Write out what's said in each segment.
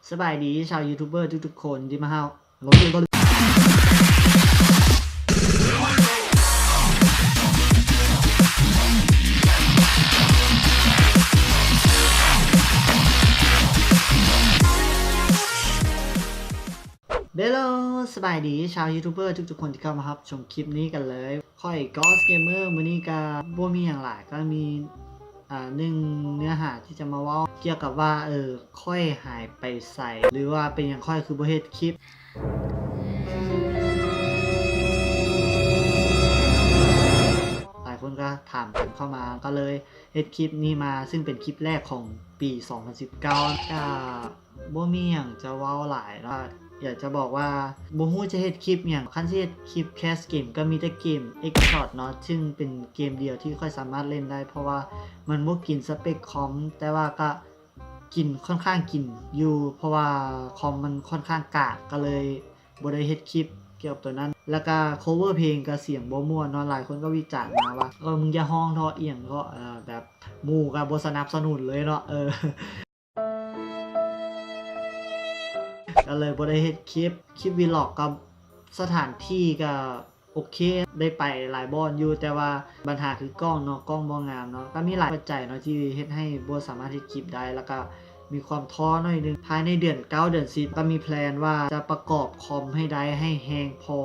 ສະບາຍດີຊາວຢູທູບເບີທຸກໆຄົນທີ່ມາເຮົາ ເບໂລ ສະບາຍດີຊາວຢູທູບເບີທຸກໆຄົນທີ່ເຂົ້າມາຮັບຊົມຄລິບນີ້ກັນເລີຍ. ຂ້ອຍ Ghost Gamer ມື້ນີ້ກະບໍ່ມີຫຍັງຫຼາຍ ກະມີ ອ່າ ໜຶ່ງເນື້ອຫາທີ່ຈະມາເວົ້າກ່ຽວກັບວ່າ ເອີ ຂ້ອຍຫາຍໄປໃສ ຫຼືວ່າເປັນຫຍັງຂ້ອຍຄືບໍ່ເຮັດຄລິບ. ຫຼາຍຄົນກະຖາມກັນເຂົ້າມາ ກະເລີຍເຮັດຄລິບນີ້ມາ ຊຶ່ງເປັນຄລິບແລກຂອງປີສອງພັນສິບເກົ້າ ກະ ບໍ່ມີຫຍັງຈະເວົ້າຫຼາຍເນາະ ຢາກຈະບອກວ່າບໍ່ຮູ້ຈະເຮັດຄລິບຫຍັງ ຄັນຊິເຮັດຄລິບແຄສເກມກະມີແຕ່ເກມ Xbox ເນາະ ຊຶ່ງເປັນເກມດຽວທີ່ຂ້ອຍສາມາດເລ່ນໄດ້ ເພາະວ່າມັນບໍ່ກິນສະເປັກຄອມ ແຕ່ວ່າກະກິນ ຄ່ອນຂ້າງກິນຢູ່ ເພາະວ່າຄອມມັນຄ່ອນຂ້າງກາກ ກະເລີຍບໍ່ໄດ້ເຮັດຄລິບກ່ຽວກັບໂຕນັ້ນ ແລ້ວກະ cover ເພງກະສຽງບໍ່ມ່ວນເນາະ ຫຼາຍຄົນກະວິຈານມາວ່າ ເອີ ມຶງຢ່າຮ້ອງເທາະ ອີ່ຫຍັງເທາະ ແບບ ໝູ່ກະບໍ່ສະໜັບສະໜູນເລີຍເນາະ ເອີ ກະເລີຍບໍ່ໄດ້ເຮັດຄລິບ ຄລິບວີລັອກກະ ສະຖານທີ່ກະໂອເຄ ໄດ້ໄປຫຼາຍບ່ອນຢູ່ ແຕ່ວ່າບັນຫາຄືກ້ອງເນາະ ກ້ອງບໍ່ງາມເນາະ ກະມີຫຼາຍປັດໄຈເນາະທີ່ເຮັດໃຫ້ບໍ່ສາມາດເຮັດຄລິບໄດ້ ແລ້ວກະມີຄວາມທໍ້ໜ້ອຍໜຶ່ງ. ພາຍໃນເດືອນເກົ້າ ເດືອນສິບ ກະມີແພລນວ່າຈະປະກອບຄອມໃຫ້ໄດ້ ໃຫ້ແຮງພໍ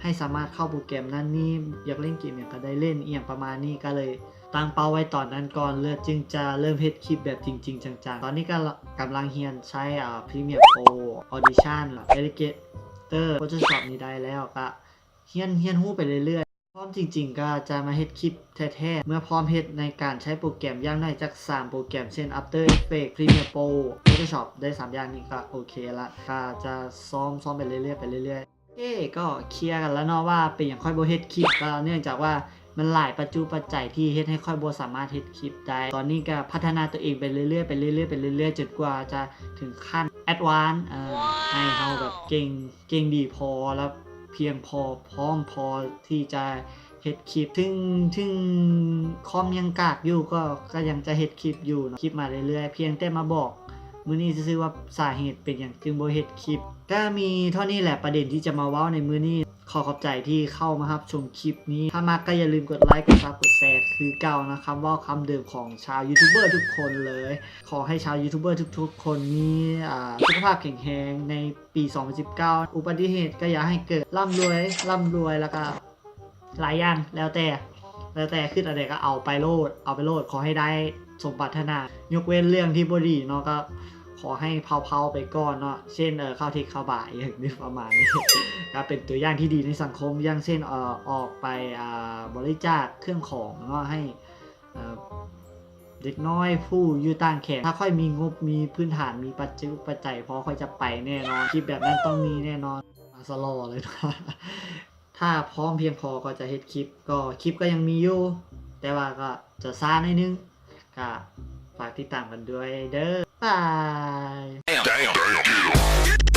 ໃຫ້ສາມາດເຂົ້າໂປຣແກຣມນັ້ນນີ້ ຢາກເລ່ນເກມຫຍັງກະໄດ້ເລ່ນ ອີ່ຫຍັງປະມານນີ້ ກະເລີຍ ຕັ້ງເປົ້າໄວ້ຕອນນັ້ນກ່ອນ ແລ້ວຈຶ່ງຈະເລີ່ມເຮັດຄລິບແບບຈິງໆຈັງໆ. ຕອນນີ້ກະກຳລັງຮຽນໃຊ້ ອ່າ Premiere Pro Audition Illustrator Photoshop ນີ້ໄດ້ແລ້ວ ກະຮຽນ ຮຽນຮູ້ໄປເລື້ອຍໆ. ພ້ອມຈິງໆກະຈະມາເຮັດຄລິບແທ້ໆ ເມື່ອພ້ອມເຮັດໃນການໃຊ້ໂປຣແກຣມຢ່າງໜ້ອຍຈັກສາມໂປຣແກຣມ ເຊັ່ນ After Effects Premiere Pro Photoshop ໄດ້ສາມຢ່າງນີ້ກະໂອເຄລະ ກະຈະຊ້ອມ ຊ້ອມໄປເລື້ອຍໆ ໄປເລື້ອຍໆ. ເອ ກະເຄຍກັນແລ້ວເນາະວ່າເປັນຫຍັງຂ້ອຍບໍ່ເຮັດຄລິບ ກະເນື່ອງຈາກວ່າມັນຫຼາຍປັດຈຸປັດໄຈທີ່ເຮັດໃຫ້ຂ້ອຍບໍ່ສາມາດເຮັດຄລິບໄດ້. ຕອນນີ້ກະພັດທະນາໂຕເອງໄປເລື້ອຍໆ ໄປເລື້ອຍໆ ໄປເລື້ອຍໆ ຈົນກວ່າຈະເຖິງຂັ້ນ advance ເອີ ໃຫ້ເຮົາແບບເກັ່ງ ເກັ່ງດີພໍ ແລ້ວພຽງພໍ ພ້ອມພໍທີ່ຈະເຮັດຄລິບ. ເຖິງ ເຖິງຄອມຍັງກາກຢູ່ ກະ ກະຍັງຈະເຮັດຄລິບຢູ່ເນາະ ຄລິບມາເລື້ອຍໆ ພຽງແຕ່ມາບອກ ມື້ນີ້ຊື່ໆວ່າສາເຫດເປັນຫຍັງຈຶ່ງບໍ່ເຮັດຄລິບ. ກະມີເທົ່ານີ້ແຫຼະປະເດັນທີ່ຈະມາເວົ້າໃນມື້ນີ້. ຂໍຂອບໃຈທີ່ເຂົ້າມາຮັບຊົມຄລິບນີ້. ຖ້າມັກກະຢ່າລືມກົດໄລ ກົດຊັບ ກົດແຊຄືເກົ່ານະ. ຄຳເວົ້າຄຳເດີມຂອງຊາວຢູທູບເບີທຸກຄົນເລີຍ. ຂໍໃຫ້ຊາວຢູທູບເບີທຸກໆຄົນມີ ອ່າ ສຸຂະພາບແຂງແຮງໃນປີສອງພັນສິບເກົ້າ. ອຸບັດຕິເຫດກະຢ່າໃຫ້ເກີດ. ລ່ຳລວຍ ລ່ຳລວຍ ແລ້ວກະ ຫຼາຍຢ່າງ ແລ້ວແຕ່ ແລ້ວແຕ່ຄິດອັນໃດກະເອົາໄປໂລດ ເອົາໄປໂລດ ຂໍໃຫ້ໄດ້ສົມປາດຖະໜາ ຍົກເວັ້ນເລື່ອງທີ່ບໍ່ດີເນາະ ກະຂໍໃຫ້ເພົາໆໄປກ່ອນເນາະ ເຊັ່ນ ເອີ ເຂົ້າເທັກເຂົ້າບາ ອີ່ຫຍັງປະມານນີ້ ກະເປັນຕົວຢ່າງທີ່ດີໃນສັງຄົມ ຢ່າງເຊັ່ນ ເອີ ອອກໄປ ອ່າ ບໍລິຈາກເຄື່ອງຂອງເນາະ ໃຫ້ ເອີ ເດັກນ້ອຍຜູ້ຢູ່ຕ່າງແຂວງ. ຖ້າຂ້ອຍມີງົບ ມີພື້ນຖານ ມີປັດຈຸປັດໄຈພໍ ຂ້ອຍຈະໄປແນ່ນອນ ຄລິບແບບນັ້ນຕ້ອງມີແນ່ນອນ. ສະຫຼໍເລີຍ ຖ້າພ້ອມພຽງພໍກໍຈະເຮັດຄລິບ ກໍຄລິບກໍຍັງມີຢູ່ ແຕ່ວ່າກໍຈະຊ້າໜ້ອຍໜຶ່ງ ກໍຝາກຕິດຕາມກັນດ້ວຍເດີ້ ບາຍ.